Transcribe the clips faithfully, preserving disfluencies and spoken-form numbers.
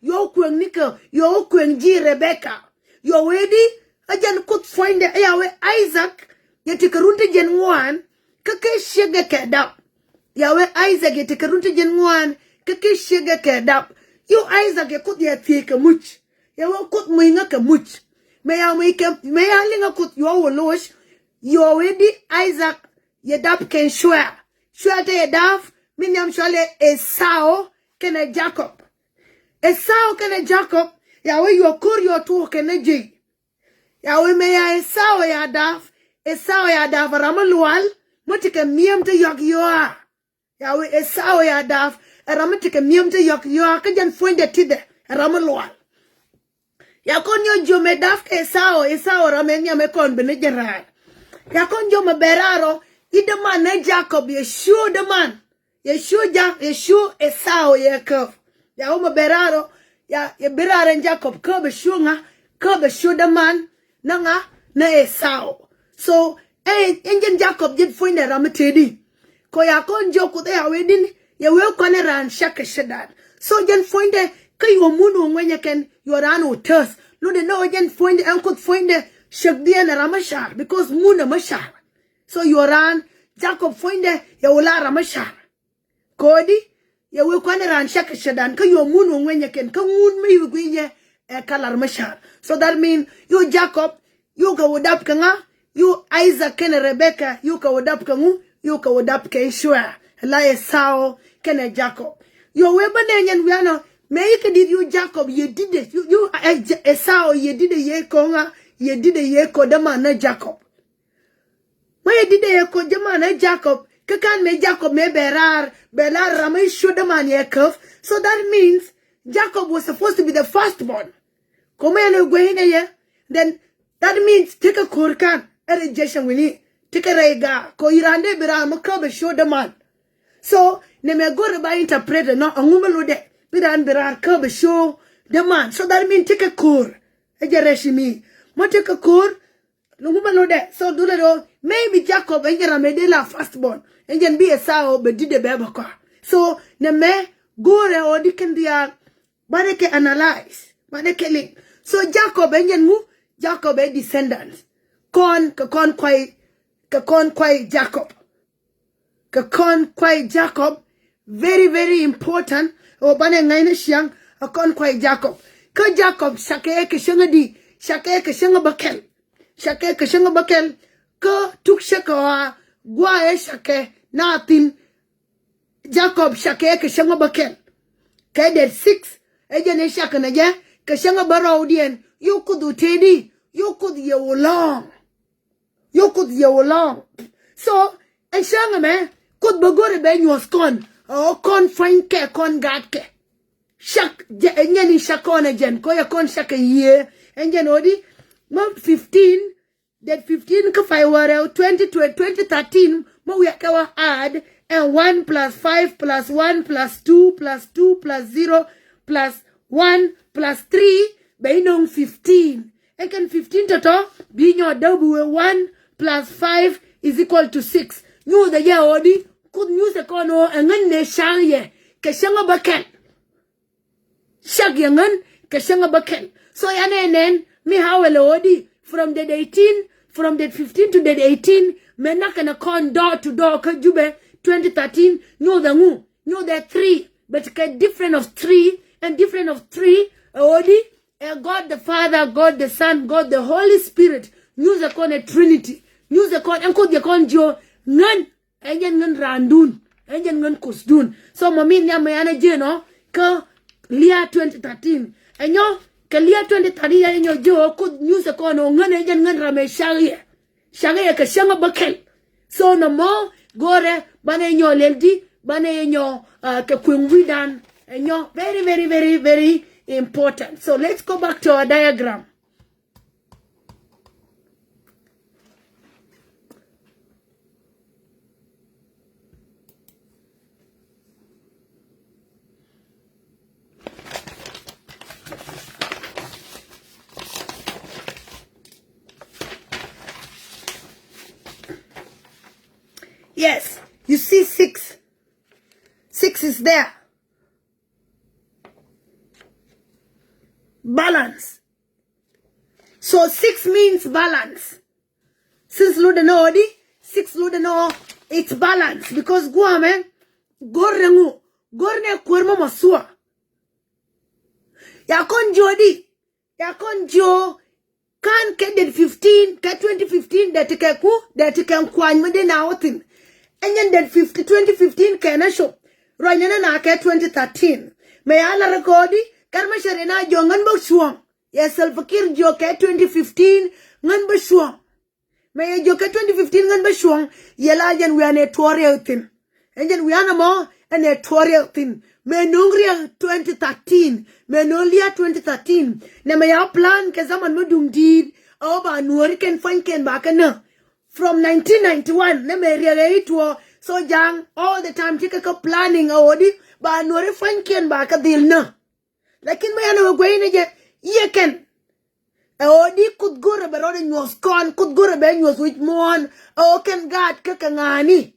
yɔ kueŋ nikɛ, yɔ kueŋ ji̱ Rebecca. Yɔ wee di, ɛ jɛn Kuoth puɔ̱nydɛ, ɛ ya wee Isaac, yɛ ti kɛ run ti jiɛn ŋuan, kä kɛ ciekɛ kɛ dap. Ya wee Isaac, yɛ ti kɛ run ti jiɛn ŋuan, kä kɛ ciekɛ kɛ dap. Yɔ Isaac, yɛ Kuoth yɛ thiec kɛ muc. Yɛ wee Kuoth muc ŋä kɛ muc. Mɛ ya muc kɛ, mɛ ya liŋä Kuoth yɔ wä loc. Yɔ wee di Isaac, yɛ dap kɛn cuɛ. Cuɛ te yɛ dap, mi nhiam cuɛ lɛ Esau kɛnɛ Jacob. Esau kɛnɛ Jacob, ya wee yɔ ko̱r yɔ tuɔɔk kɛnɛ ji̱. Ya wee mɛ ya Esau ya dap, Esau ya dap ram mi lual, mi ti kɛ mi̱em ti yɔk yɔa. Ya wee Esau ya dap, ɛ ram mi ti kɛ mi̱em ti yɔk yɔa, kä jɛn puɔ̱nydɛ ti dɛ, ɛ ram mi lual. Ya kɔn yɔ jiö mɛ dap kɛ Esau, Esau ram mɛ nhiam ɛ kɔn bi ni jɛ raar. Ya kɔn jiö mɛ bɛ raar ɔ, i̱ däman ni Jacob, yɛ cuɛ däman. Yɛ cuɛ Jak, yɛ cuɛ Esau yɛ käp. Ya wee mɛ bɛ raar ɔ, ya, yɛ bi raar ɛn Jacob, käp ɛ cuɛ ŋa, käp ɛ cuɛ däman, ni ŋa, ni Esau. So, ɛ, ɛn jɛn Jacob jɛn puɔ̱nydɛ ram mi tëëdi. Kɔ ya kɔn jiök Kuoth ɛ ya wee di̱n, yɛ wee kɔn ɛ raan cak kɛ cɛ da̱a̱n. So jɛn puɔ̱nydɛ, kä yɔ mun wä ŋuɛnyɛ kɛn, yɔ raan wä täth. Lundɛ ni wä jɛn puɔ̱nydɛ, ɛn Kuoth puɔ̱nydɛ, cäk dhiɛn ɛ ram mi car, because mun ɛ mi car. So yɔ raan, Jacob puɔ̱nydɛ, yɛ wä la ram mi car. Kodi, yɛ wee kuan ɛ raan cak kɛ cɛ da̱a̱n, kä yɔ mun wä ŋuɛnyɛ kɛn, kä ŋun mi yɔ guinyɛ, ɛ kä lar mi car. So that mean, yɔ Jacob, yɔ kɛ wä dap kɛ ŋa, yɔ Isaac kɛnɛ Rebecca, yɔ kɛ wä dap kɛ ŋu, yɔ kɛ wä dap kɛ cuɛ, la Esau kɛnɛ Jacob. Yɔ wee bä nɛ nyɛn wianɔ, mɛ i̱ kɛ di̱t yɔ Jacob, yɛ di̱t dɛ, yɔ, yɔ, ɛ, Esau, yɛ di̱t dɛ yɛ ko̱ ŋa, yɛ di̱t dɛ yɛ ko̱ däman ni Jacob. Wee di̱t dee yɛ ko̱ däman ni Jacob, kä kan mɛ Jacob mɛ bɛ raar, bɛ la ram mi cuɛ däman yɛ käp. So that means Jacob was supposed to be the firstborn. Kɔ mɛ ni guey ni yɛ, then that means tekɛ ko̱r kan, ɛ rɛ jɛ cɛ wini, tekɛ rɛ ga, kɔ i̱ raan dee bi raan mi käp ɛ cuɛ däman. So, nɛ mɛ go̱r ba interpret nɔ, ɛŋu mi lotdɛ, bi raan bi raar käp ɛ cuɛ däman. So that mean tekɛ ko̱r, ɛ jɛ rɛ ci mi, mɔ tekɛ ko̱r, Luŋu mɛ lotdɛ. So dulɛ ro, maybe Jacob ɛn jɛn ram ɛ dee la firstborn. Ɛn jɛn bi Esau bɛ di̱t dɛ bɛ bä kɔa. So nɛ mɛ go̱rɛ ɔ di kɛn diaal. Banɛ kɛ analyze. Banɛ kɛ liŋ. So Jacob ɛn jɛn ŋu, Jacob ɛ descendants. Kɔn, kɛ kɔn kuay, kɛ kɔn kuay Jacob. Kɛ kɔn kuay Jacob, very, very important. Ɔ banɛ ŋa̱cnɛ ciaŋ, ɛ kɔn kuay Jacob. Kä Jacob cakɛ kɛ cäŋä di, cakɛ kɛ cäŋä bäkɛl. Cakɛ kɛ cäŋä bäkɛl. Kä tuk cakɛ ɣɔaa, gua̱a̱ ɛ cakɛ na thi̱n. Jacob cakɛ kɛ cäŋä bäkɛl. Kɛ date six, ɛ jɛn ɛ cakɛ nɛ jɛ, kɛ cäŋä bärɔwdiɛn, yɔ Kuoth wä tëëdi, yɔ Kuoth yɛ wä lɔ̱ɔ̱ŋ. Yɔ Kuoth yɛ wä lɔ̱ɔ̱ŋ. So ɛn cäŋ ɛmɛ, Kuoth bɛ go̱rɛ bɛ nyuɔ̱th kɔn, ɔ kɔn pua̱nykɛ kɔn gaatkɛ. Cak, jɛ, ɛ nyɛn in cak kɔn ɛ jɛn, kɔ yɛ kɔn cak kɛ yiëë. Ɛn jɛn ɣöö di, mä fifteen, date fifteen kä pay wäl rɛw twenty, twenty thirteen, mä wiakɛ wä add, ɛn one plus five plus one plus two plus two plus zero plus one plus three, bɛ inɔŋ fifteen. Ɛn kɛn fifteen tɔ̱tɔ̱, bi nyɔ däk bi wee one plus five is equal to six. Nyuuth ɛ jɛ ɣöö di, Kuoth nyuuth ɛ kɔn ɣöö ɛ ŋän nɛ cak yɛ kɛ cäŋä bäkɛl. Cak yɛ ŋän kɛ cäŋä bäkɛl. So yan ɛ nɛn mi hawɛ lɛ ɣöö di, from date eighteen, from date fifteen to date eighteen, mɛ nak kɛn ɛ kɔn door to door kä Jubɛ twenty thirteen, nyuuth ɛ ŋu, nyuuth ɛ three, but kɛ different of three, and different of three, ɛ ɣöö di, ɛ God the Father, God the Son, God the Holy Spirit. Nyuuth ɛ kɔn ɛ Trinity. Nyuuth ɛ kɔn, ɛn Kuoth yɛ kɔn jiö ŋän, ɛ jɛn ŋän raandun, ɛ jɛn ŋän Kuothdun. So mɔ mi nhiam mɛ yan ɛ jiön ɔ kä Leah twenty thirteen. Ɛ nyɔ, kɛ Leah twenty thirteen yan ɛ nyɔ jiö ɔ Kuoth nyuuth ɛ kɔn ɔ ŋän, ɛ jɛn ŋän ram ɛ cak yɛ. Cak yɛ kɛ cäŋä bäkɛl. So nɔmɔ go̱rɛ banɛ nyɔ lɛl di, banɛ nyɔ, uh, kɛ kueŋ wi̱dan. Ɛ nyɔ very, very, very, very important. So let's go back to our diagram. Yes, you see six. Six is there. Balance. So six means balance. Since lotdɛ nɔ di, six lotdɛ nɔ, it's balance. Because guamɛ, go̱r ni ŋu, go̱r ni kuer mɔ mɔ sua. Ya kɔn jiö di, ya kɔn jiö, kan kɛ date fifteen, kɛ twenty fifteen, date kɛ ku, date kɛ kuany mi di na wä thin. Ɛn yɛn date fifty, twenty fifteen kɛ na shop. Ruany ni na kɛ twenty thirteen. Mɛ ya lar kɔ di, kɛr mɛ shɛri na jiö ŋän bä cuɔ̱ŋ. Yɛ Salva Kiir jiök kɛ twenty fifteen ŋän bä cuɔ̱ŋ. Mɛ yɛ jiök kɛ twenty fifteen ŋän bä cuɔ̱ŋ, yɛ la jɛn wian ɛ tuɔɔr yɛ thin. Ɛn jɛn wian ɛmɔ, ɛn ɛ tuɔɔr yɛ thin. Mɛ no̱o̱ŋ riɛk twenty thirteen. Mɛ no̱o̱ŋ lia̱a̱ twenty thirteen. Nɛ mɛ ya plan kɛ zaman mi duŋ di̱i̱t. Ɛ ɣöö ba nuɔ̱ɔ̱ri kɛn pua̱nykiɛn ba kɛ nä. From nineteen ninety-one, nɛ mɛ riɛk ɛ i̱ tuɔɔr. So ja̱a̱ŋ, all the time, cikɛ kɛ planning ɛ ɣöö di, ba nuɔ̱ɔ̱ri pua̱nykiɛn ba kɛ dhil nä. Lakin mi yan ɛ wä guey ni jɛ, yɛ kɛn. Ɛ ɣöö di Kuoth go̱rɛ bɛ rɔɔdɛ nyuɔ̱th kɔn, Kuoth go̱rɛ bɛ nyuɔ̱th wi̱c muɔ̱ɔ̱n, ɛ ɣöö kɛn gaat kä kɛ ŋa̱a̱ni.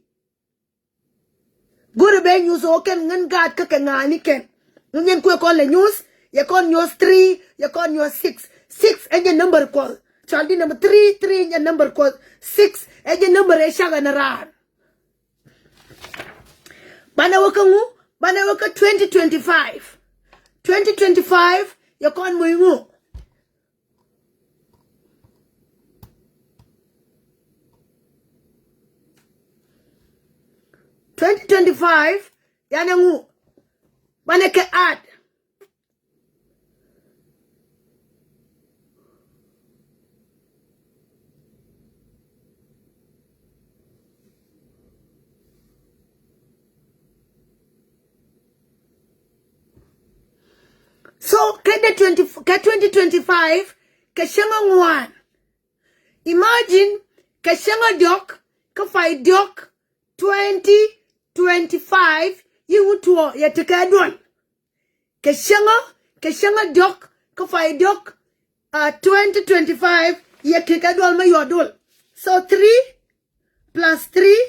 Go̱rɛ bɛ nyuɔ̱th ɛ ɣöö kɛn ŋän gaat kä kɛ ŋa̱a̱ni kɛn. Ni nyɛn kuɛ kɔn lɛ nyuɔ̱th, yɛ kɔn nyuɔ̱th three, yɛ kɔn nyuɔ̱th six. Six ɛ jɛ number Kuɔth. Cual di number three, three ɛ jɛ number Kuɔth. Six ɛ jɛ number ɛ cakɛ ni raan. Banɛ wä kä ŋu, banɛ wä kä twenty twenty-five. Twenty twenty-five, yɛ kɔn moc ŋu. Twenty twenty-five, yanɛ ŋu, banɛ kɛ add. So kɛ date twenty, kɛ twenty twenty-five, kɛ cäŋ ŋuan. Imagine, kɛ cäŋ diɔ̱k kä pay diɔ̱k twenty twenty-five, yi ŋu tuɔɔk yɛ ti kɛ duɔl. Kɛ cäŋ, kɛ cäŋ diɔ̱k kä pay diɔ̱k, uh, twenty twenty-five, yɛ ti kɛ duɔl mɛ yɔ̱ duɔl. So three plus three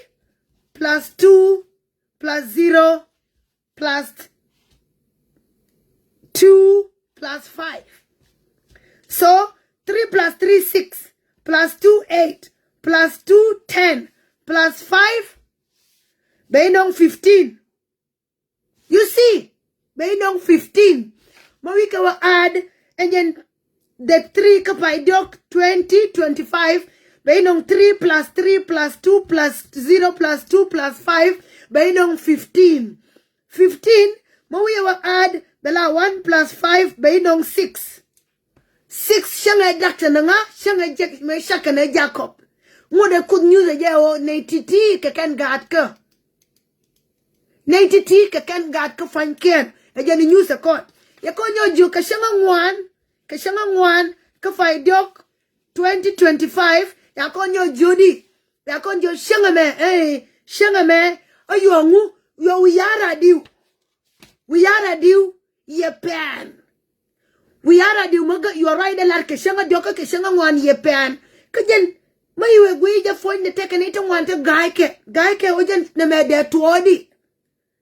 plus two plus zero plus two plus five. So three plus three, six, plus two, eight, plus two, ten, plus five, bɛ inɔŋ fifteen. You see, bɛ inɔŋ fifteen. Ma wi̱i̱ kɛ wä add, and then the three kä pay diɔ̱k twenty twenty-five, bɛ inɔŋ three plus three plus two plus zero plus two plus five, bɛ inɔŋ fifteen. Fifteen, ma wi̱i̱ wä add, bɛ la one plus five, bɛ inɔŋ six. Six, cäŋɛ dak tɛ ni ŋa, cäŋɛ jek, mɛ cakɛ ni Jacob. Ŋut ɛ Kuoth nyuth ɛ jɛ ɣöö nɛy ti̱ti̱ kɛ kɛn gaatkä. Nɛy ti̱ti̱ kɛ kɛn gaatkä pua̱nykiɛn, ɛ jɛn i̱ nyuth ɛ kɔn. Yɛ kɔn nyɔk jiök kɛ cäŋ ŋuan, kɛ cäŋ ŋuan, kä pay diɔ̱k twenty twenty-five, ya kɔn nyɔk jiök di, ya kɔn jiök cäŋ ɛmɛ, eh, cäŋ ɛmɛ, ɛ yɔ̱ɔ̱ŋu, yɔ̱ɔ̱ŋu wi̱i̱ ya̱r adiw. Wi̱i̱ ya̱r adiw yɛ pɛn. Wi̱i̱ ya̱r adiw mä gä, you are right, ɛ lar kɛ cäŋ diɔ̱k kä kɛ cäŋ ŋuan yɛ pɛn. Kä jɛn, mä i̱ wee guiy jɛ puɔ̱ny ni tekɛ ni ti ŋuan ti ga̱a̱ckɛ. Ga̱a̱ckɛ wä jɛn nɛmɛ dee tuɔɔdi.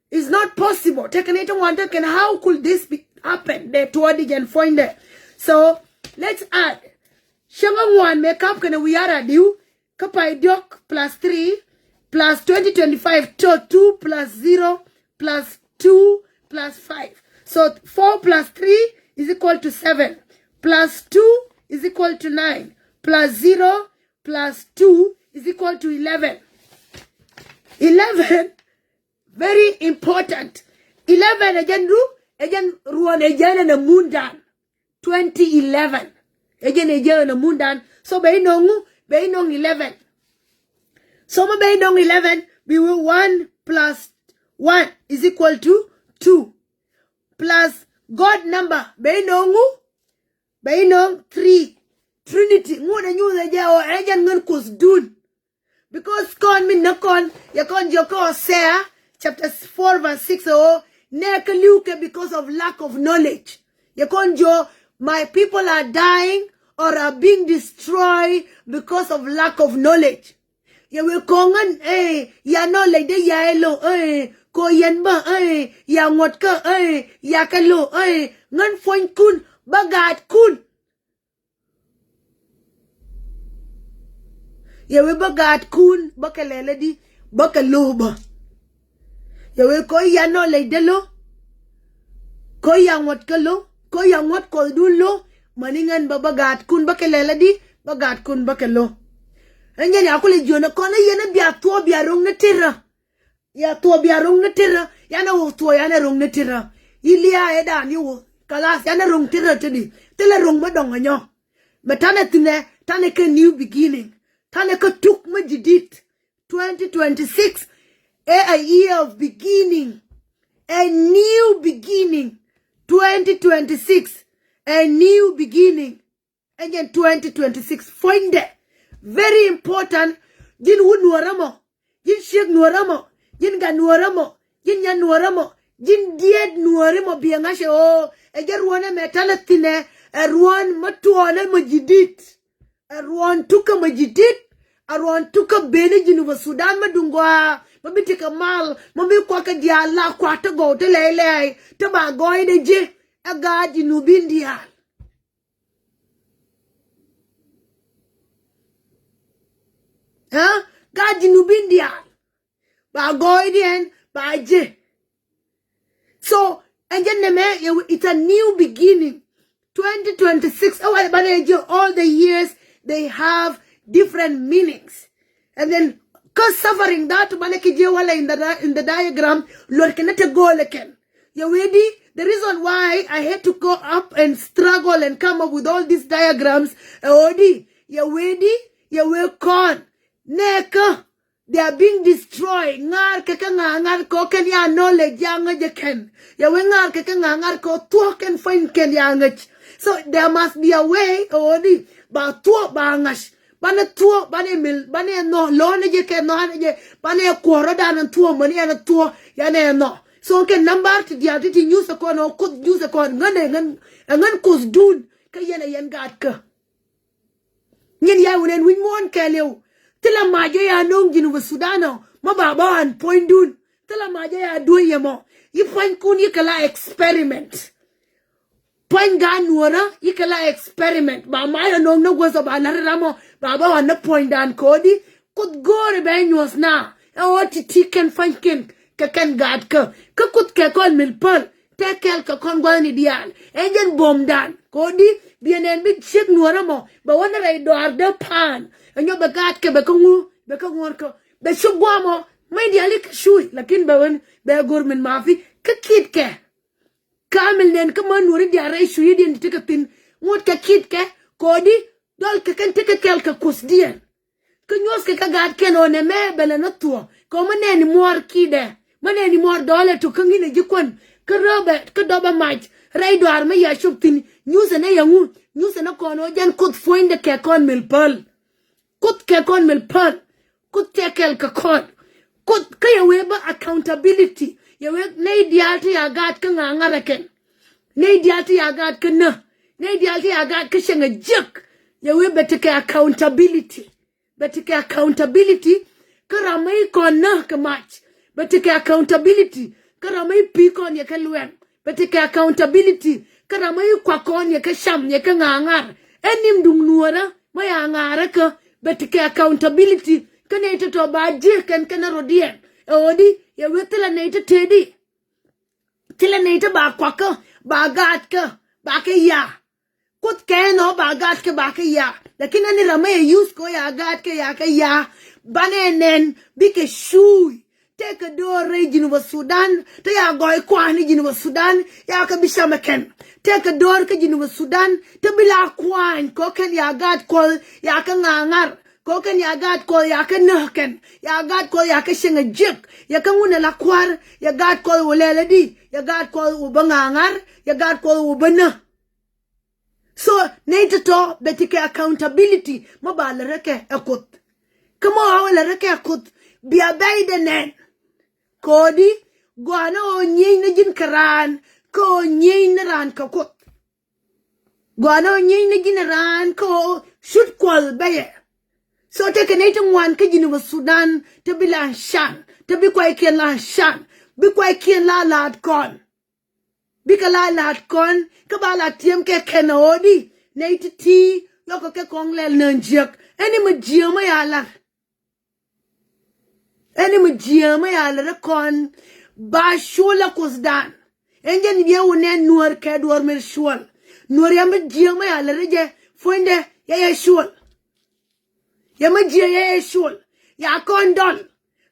It's not possible. Tekɛ ni ti ŋuan tekɛ ni, how could this be happen? Dee tuɔɔdi jɛn puɔ̱nydɛ. So, let's add. Cäŋ ŋuan mëë kap kɛnɛ wi̱i̱ ya̱r adiw. Kä pay diɔ̱k plus three plus twenty twenty-five, to two plus zero plus two plus five. So four plus three is equal to seven, plus two is equal to nine, plus zero plus two is equal to eleven. Eleven, very important. Eleven ɛ jɛn ru, ɛ jɛn ruɔ̱n ɛ jɛn ɛn ɛ mundan. Twenty eleven. Ɛ jɛn ɛ jɛn ɛn ɛ mundan. So bɛ inɔŋ ŋu, bɛ inɔŋ eleven. So ma bɛ inɔŋ eleven, bi wi̱i̱ one plus one is equal to two. Plus God number, bɛ inɔŋ ŋu, bɛ inɔŋ three. Trinity, ŋut ɛ nyuth ɛ jɛ ɣöö ɛ jɛn ŋän Kuothdun. Because kɔn min ni kɔn, yɛ kɔn jiök kä Hosea chapter four verse six, ɛ ɣöö nɛ kä li̱w kɛ because of lack of knowledge. Yɛ kɔn jiök, my people are dying or are being destroyed because of lack of knowledge. Yɛ wee kɔn ŋän, eh, ya knowledge dee ya ɛ lo̱, eh, kɔ yɛn bä, eh, ya ŋuɔ̱tkä, eh, ya kɛ lo̱, eh, ŋän puɔ̱nykun, Bä gaatkun. Yɛ wee bä gaatkun bä kɛ lɛl adi bä kɛ lo̱ bä. Yɛ wee ko̱ ya nɔ lɛc dee lo̱. Ko̱ ya ŋuɔ̱t kä lo̱ ko̱ ya ŋuɔ̱t kuɔthdun lo̱. Mäni ŋän bä bä gaatkun bä kɛ lɛl adi bä gaatkun bä kɛ lo̱. Ɛn jɛn ya kulɛ jiön ɛ kɔn ɛ yɛn ɛ bia thuɔɔ bia ro̱ŋ ni tirä. Ya thuɔɔ bia ro̱ŋ ni tirä yanɛ wä thuɔɔ yanɛ ro̱ŋ ni tirä. Yi lia ɛ daan yi wä kalas yanɛ ro̱ŋ tirä ti di. Thilɛ ro̱ŋ mä dɔ̱ŋ ɛ nyɔ. Mɛ tanɛ thinɛ tanɛ kɛ new beginning. Tanɛ kɛ tuk mä jidit. Twenty twenty-six ɛ a year of beginning. A new beginning. Twenty twenty-six a new beginning. Ɛn jɛn twenty twenty-six puɔ̱nydɛ. Very important. Ji̱n wut nuɔ̱ɔ̱rä mɔ. Ji̱n ciek nuɔ̱ɔ̱rä mɔ. Ji̱n gat nuɔ̱ɔ̱rä mɔ. Ji̱n nyan nuɔ̱ɔ̱rä mɔ. Ji̱n diet nuɔ̱ɔ̱ri mɔ biɛ ŋa̱cɛ ɣöö ɛ jɛ ruɔ̱n ɛmɛ tälɛ thi̱nɛ. Ɛ ruɔ̱n mä tuɔɔnɛ mɔ ji̱ di̱t. Ɛ ruɔ̱n tukä mɔ ji̱ di̱t. Ɛ ruɔ̱n tukä ben i̱ Jinubä Sudan mä duŋ gɔaa mä bi tekɛ mal mä bi kuakä diaal la kua̱r te gɔw te lɛy lɛy te ba gɔɔydɛ ji̱. Ɛ gaat Jinubin diaal. Ɛ gaat Jinubin diaal. Ba gɔɔydiɛn ba ji̱. So ɛn jɛ nɛmɛ it's a new beginning. Twenty twenty-six ɛ wal banɛ ji̱ all the years they have different meanings. And then kä suffering that banɛ kɛ ji̱ wala in the, in the diagram luɔr kɛ nɛ te goal kɛn. Yɛ wee di the reason why I had to go up and struggle and come up with all these diagrams. Ɛ ɣöö di yɛ wee di yɛ wee kɔn nɛ kä. They are being destroyed. Ŋa̱r kɛ kɛ ŋa̱ ŋa̱r kɛ kɛn ya knowledge ya ŋäc jɛ kɛn. Yɛ wee ŋa̱r kɛ kɛ ŋa̱ ŋa̱r kɛ thuɔ̱k kɛn puɔ̱ny kɛn ya ŋäc. So there must be a way ɛ ɣöö di ba thuɔ̱k ba ŋa̱c. Banɛ thuɔ̱k banɛ mil banɛ nhɔk lo̱o̱nɛ jɛ kɛ nhɔk anɛ jɛ banɛ kuɔ̱rä danɛ thuɔ̱k mäni ɛn thuɔ̱k yanɛ nhɔk. So kɛ number ti diaal ti ti nyuth ɛ kɔn ɛ kuth nyuth ɛ kɔn ŋän ɛ ŋän ɛ ŋän kuth dun kä yɛn ɛ yɛn gaat kä. Nyin ya wunɛn wi̱c muɔ̱ɔ̱n kɛɛliw. Thilɛ mac jɛ ya no̱o̱ŋ Jinubä Sudan ɔ ma ba ba wan puɔ̱nydun. Thilɛ mac jɛ ya duɔ̱ny yɛ mɔ yi puɔ̱nykun yi kɛ la experiment. Puɔ̱ny gaat nuɔ̱ɔ̱rä yi kɛ la experiment ba mac ɔ no̱o̱ŋ ni guäth ɔ ba la̱t ram ɔ ba ba wan ni puɔ̱nydan ko̱di. Kuoth go̱o̱ri bɛ nyuɔ̱th na ɛ ɣöö ti̱ti̱ kɛn pua̱nykiɛn kɛ kɛn gaatkä. Kä kuoth kɛ kɔn mil päl tëë kɛl kɛ kɔn gua̱thni diaal. Ɛn jɛn buɔ̱mdan ko̱di biɛ nɛn bi ciek nuɔ̱ɔ̱rä mɔ bɛ wä ni rɛy dɔaar dee pa̱a̱n. Ɛ nyɔ bɛ gaatkɛ bɛ kä ŋu bɛ kä ŋuɔ̱ɔ̱rkä bɛ ci gua̱a̱mɔ. Mec diaal i̱ kɛ cuuc lakin bɛ wen bɛ go̱r min ma̱a̱thi kä kitkɛ. Kamil nɛn kä män nuɔ̱ɔ̱ri diaal rɛy cuucdiɛn ti tekɛ thi̱n. Ŋuɔ̱tkɛ kitkɛ ko̱di dɔl kɛ kɛn tekɛ kɛl kɛ kuothdiɛn. Kä nyuɔ̱thkɛ kä gaatkɛn ɣöö nɛmɛ bɛ lɛ ni thuɔ̱k kɛ ɣöö mä nɛɛni muɔ̱ɔ̱r ki̱dɛ mä nɛɛni muɔ̱ɔ̱r dɔ̱ɔ̱lɛ tok kä ŋi̱n ɛ ji̱ kuän. Kä rööbɛ kä dɔpɛ mac rɛy dɔaar mä ya cop thi̱n nyuthɛ ni yɛ ŋu nyuthɛ ni kɔn ɣöö jɛn kuoth puɔ̱nydɛ kɛ kɔn mil päl. Kuoth kɛ kɔn mil päl. Kuoth tëë kɛl kɛ kɔn. Kuoth kä yɛ wee bä accountability yɛ wee nɛy diaal ti ya gaat kä ŋa̱a̱ŋa̱rɛ kɛn. Nɛy diaal ti ya gaat kä nä nɛy diaal ti ya gaat kä cäŋɛ jiäk. Yɛ wee bɛ tekɛ accountability. Bɛ tekɛ accountability kä ram mi kɔn nä kɛ mac. Bɛ tekɛ accountability kä ram mi pi̱i̱ kɔn yɛ kɛ luɛm. Bɛ tekɛ accountability kä ram mi kuak kɔn yɛ kɛ cam yɛ kɛ ŋa̱a̱ŋa̱r. Ɛn nim duŋ nuɔ̱ɔ̱rä mi ya ŋa̱a̱rä kä bɛ tekɛ accountability. Kä nɛy tɔ̱tɔ̱ ba ji̱ kɛn kɛn rɔ̱diɛn ɛ ɣöödi yɛ wee thilɛ nɛy tɔ̱ tëëdi. Thilɛ nɛy ti ba kuakä ba gaatkä ba kɛ ya. Kuoth kɛn ɔ ba gaatkä ba kɛ ya. Lakin ɛn ni ram mɛ yɛ yuth kɛ ɔ ya gaatkä ya kɛ ya. Banɛ nɛn bikɛ cuuc. Tëëkɛ do̱r rɛy Jinubä Sudan te ya gɔɔy kua̱a̱n ni Jinubä Sudan. Ya kɛ bi camɛ kɛn tëëkɛ do̱r kä Jinubä Sudan te bi la kua̱a̱ny kɛ ɔ kɛn ya gaat kuɔth ya kɛ ŋa̱a̱ŋa̱r. Kɛ ɔ kɛn ya gaat kuɔth ya kɛ näk kɛn ya gaat kuɔth ya kɛ cieŋ a jiɛk. Ya kɛ ŋun ɛ la kua̱r ya gaat kuɔth wä lɛl adi ya gaat kuɔth wä bä ŋa̱a̱ŋa̱r ya gaat kuɔth wä bä näk. So nɛy tɔ̱tɔ̱ bɛ ti kɛ accountability mä ba lɛ rɛ kɛ ɛ kuoth. Kä mä ɣa̱wä lɛ rɛ kɛ ɛ kuoth bia bɛy dɛ nɛn. Ko̱di gɔaa ni ɣöö nyieny ni ji̱n kɛ raan kä ɣöö nyieny ni raan kɛ kuoth. Gɔaa ni ɣöö nyieny ni ji̱n raan kä ɣöö cut kuɔth bɛyɛ. So tekɛ nɛy ti ŋuan kä Jinubä Sudan ti bi la can ti bi kuaykiɛn la can bi kuaykiɛn la la̱a̱t kɔn. Bikɛ la la̱t kɔn kä ba la tiɛm kɛ kɛn ɛ ɣöö di nɛy ti̱ti̱ yɔkɛ kɛ kɔn lɛl nään jiäk. Ɛn ni mi jiäämä ya lar. Ɛn ni mi jiäämä ya lar kɔn ba cuɔl ɛ Kuothdan. Ɛn jɛn yɛ wä nɛ Nuäär kɛ duɔ̱ɔ̱r mi cuɔl. Nuäär yɛ mi jiäämä ya lar jɛ puɔ̱nydɛ yɛ yɛ cuɔl. Yɛ mi jiäämä yɛ yɛ cuɔl. Ya kɔn dɔl.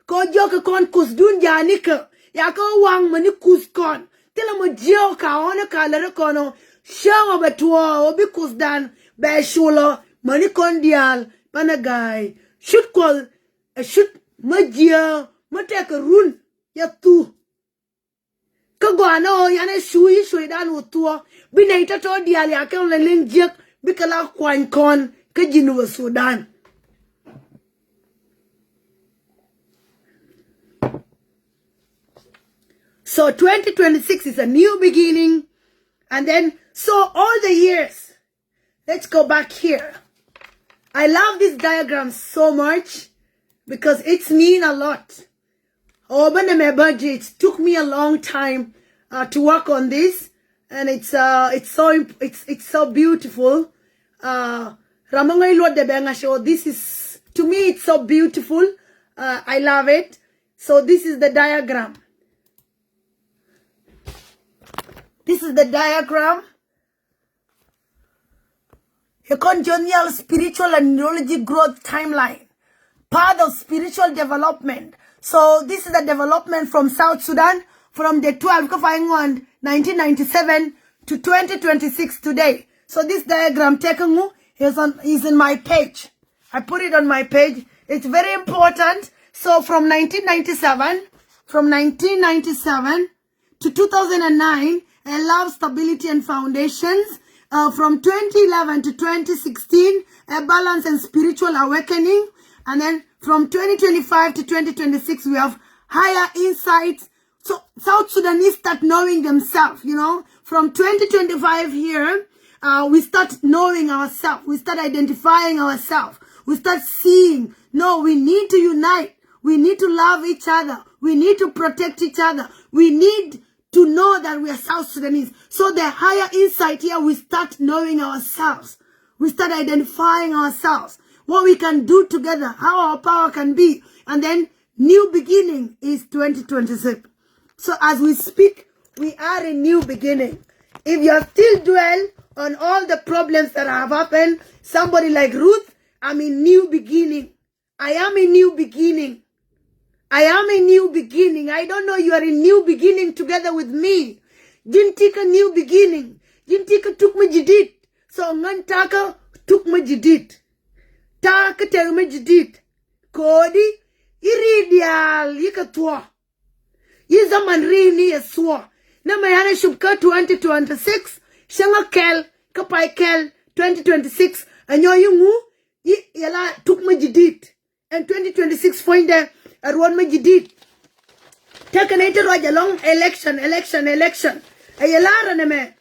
Kɛ ɣöö jiɔkɛ kɔn Kuothdun ja̱a̱nikä. Ya kɛ waŋ mäni Kuoth kɔn. Thilɛ mi jiäämä ka ɣɔ̱n ɛ ka lar kɔn ɔ. Cäŋ ɔ bɛ tuɔɔk ɔ bi Kuothdan bɛ cuɔl ɔ mäni kɔn diaal banɛ ga̱a̱y. Cut Kuɔth ɛ cut mi jiäämä mi tɛkɛ run yɛ thu. Kä gɔaa ni ɣöö yan ɛ cuuc i̱ cuecdan wä thuɔ̱k bi nɛy tɔ̱tɔ̱ diaal ya kɛ ɣöö lɛ liŋ jiäk bikɛ la kuany kɔn kä Jinub Sudan. So twenty twenty-six is a new beginning. And then, so all the years, let's go back here. I love this diagram so much because it's mean a lot. Oh, but my budget took me a long time uh, to work on this, and it's uh, it's so imp- it's it's so beautiful. Uh, Ramangay Lord de Bengasho, this is, to me, it's so beautiful. Uh, I love it. So this is the diagram. This is the diagram. A continual spiritual and ideology growth timeline. Path of spiritual development. So this is the development from South Sudan from the twelve kä pay ŋuan nineteen ninety-seven to twenty twenty-six today. So this diagram tɛkɛ ŋu is on is in my page. I put it on my page. It's very important. So from nineteen ninety-seven, from nineteen ninety-seven to two thousand nine, a love, stability and foundations. Uh, from twenty eleven to twenty sixteen, a balance and spiritual awakening. And then from twenty twenty-five to twenty twenty-six, we have higher insights. So South Sudanese start knowing themselves, you know. From twenty twenty-five here, uh, we start knowing ourselves. We start identifying ourselves. We start seeing, no, we need to unite. We need to love each other. We need to protect each other. We need to know that we are South Sudanese. So the higher insight here, we start knowing ourselves. We start identifying ourselves, what we can do together, how our power can be. And then new beginning is twenty twenty-six. So as we speak, we are in new beginning. If you are still dwell on all the problems that have happened, somebody like Ruth, I'm in new beginning. I am a new beginning. I am a new beginning. I don't know, you are a new beginning together with me. Ji̱n ti̱kä new beginning. Ji̱n ti̱kä tuk mi jidit. So ŋän takä tuk mi jidit. Takä tek mi jidit. Kodi i̱ ri̱i̱ diaal i̱ kɛ thuɔ̱k. I̱ zaman ri̱i̱ni ɛ thuɔ̱k. Nɛmɛ yan ɛ cup kä twenty twenty-six. Cäŋ ɛ kɛl kä pay kɛl twenty twenty-six. Ɛ nyɔ i̱ ŋu i̱ yɛ la tuk mi jidit. Ɛn twenty twenty-six puɔ̱nydɛ ɛ ruɔ̱n mi jidit. Tekɛ nɛy ti ruac ɛlɔ̱ŋ election, election, election. Ɛ yɛ la̱rä nɛmɛ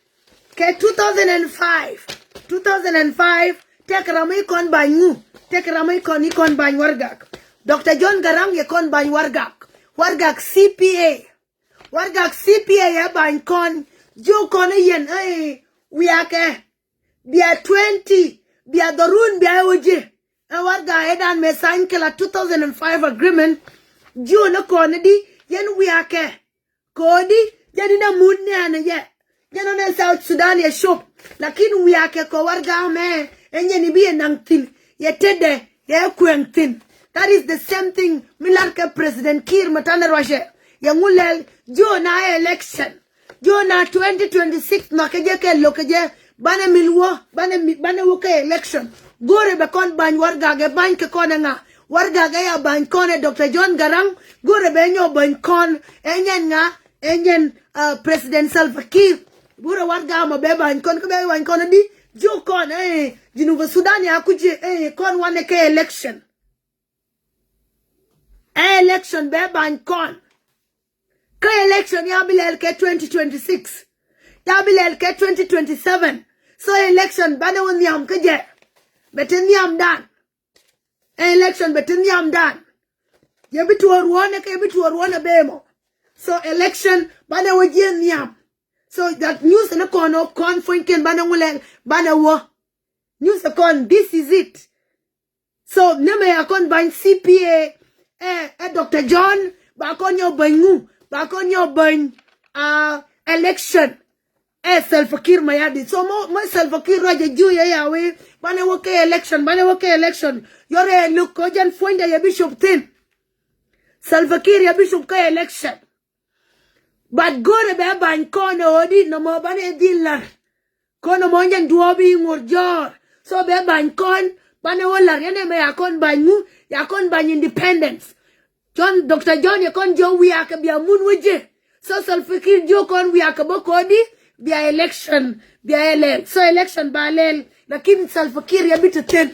kɛ two thousand and five. Two thousand and five, tekɛ ram i̱ kɔn ba̱ny ŋu? Tekɛ ram i̱ kɔn, i̱ kɔn ba̱ny Wargak. Doctor John Garang yɛ kɔn ba̱ny Wargak. Wargak C P A. Wargak C P A yɛ ba̱ny kɔn. Jiök kɔn i̱ yɛn, ɛ wiakɛ. Bia twenty, bia dhɔrun, bia ɛ wä ji̱. Ɛ Wargak ɛ dan mɛ sign kɛ la two thousand and five agreement. Jiök ni kɔn i̱ di yɛn wiakɛ. Kodi jɛn inɛ mun nɛɛnɛ yɛ. Jɛn inɛ South Sudan yɛ cop. Lakin wiakɛ kɔ Wargak mɛ. Ɛn jɛn ibi yɛ naŋ thi̱n. Yɛ tetdɛ yɛ kuɛŋ thi̱n. That is the same thing mi lar kɛ President Kiir mɛ tanɛ ruacɛ. Yɛ ŋu lɛl jiɔna election. Jiɔna twenty twenty-six nhɔakɛ jɛ kɛ lo̱kɛ jɛ. Banɛ mi wä, banɛ mi, banɛ wä kɛ election. Go̱rɛ bɛ kɔn ba̱ny Wargak ɛ ba̱ny kɛ kɔn ɛ ŋa? Wargak ɛ ya ba̱ny kɔn ɛ Doctor John Garang. Go̱rɛ bɛ nyɔ ba̱ny kɔn ɛ nyɛn ŋa? Ɛ nyɛn, uh, President Salva Kiir. Go̱rɛ Wargak mɔ bɛ ba̱ny kɔn, kä bɛ ba̱ny kɔn ɛ di. Jiök kɔn ɛ Jinub Sudan ya kuci ɛ kɔn wanɛ kɛ election. Ɛ election bɛ ba̱ny kɔn. Kä election ya bi lɛl kɛ twenty twenty-six. Ya bi lɛl kɛ twenty twenty-seven. So election banɛ wä nhiam kä jɛ. Bɛ te nhiam dan. Election bɛ te nhiam dan. Yɛ bi tuɔɔr ruɔ̱n ɛ kɛ yɛ bi tuɔɔr ruɔ̱n ɛ bee mɔ. So election banɛ wä jiɛ nhiam. So that news ni kɔn ɔ kɔn puɔ̱nykiɛn banɛ ŋu lɛl banɛ wä. News kɔn, this is it. So nɛmɛ a kɔn bany C P A, eh, eh, Doctor John, ba kɔn nyɔ bany ŋu, ba kɔn nyɔ bany, uh, election. Eh, Salva Kiir Mayardit. So mɔ, mɔ Salva Kiir rɔ jɛ jiö yɛ ya wee, banɛ wä kɛ election, banɛ wä kɛ election. Yɔrɛ luk kɔ jɛn puɔ̱nydɛ yɛ bishop thin. Salva Kiir yɛ bishop kɛ election. But go̱rɛ bɛ bany kɔn ɛ ɣöö di nɔmɔ banɛ dhil lar. Kɔn nɔmɔ nyɛn duɔɔp i̱ ŋuɔ̱r jɔɔr. So bɛ bany kɔn banɛ wä lar yɛn ɛmɛ ya kɔn bany ŋu, ya kɔn bany independence. John, Doctor John yɛ kɔn jiö wiakɛ bia mun wä jɛ. So Salva Kiir jiö kɔn wiakɛ bä kɔn di bia election, bia ɛ lɛl. So election ba lɛl. Lakin Salva Kiir yɛ bi te thin.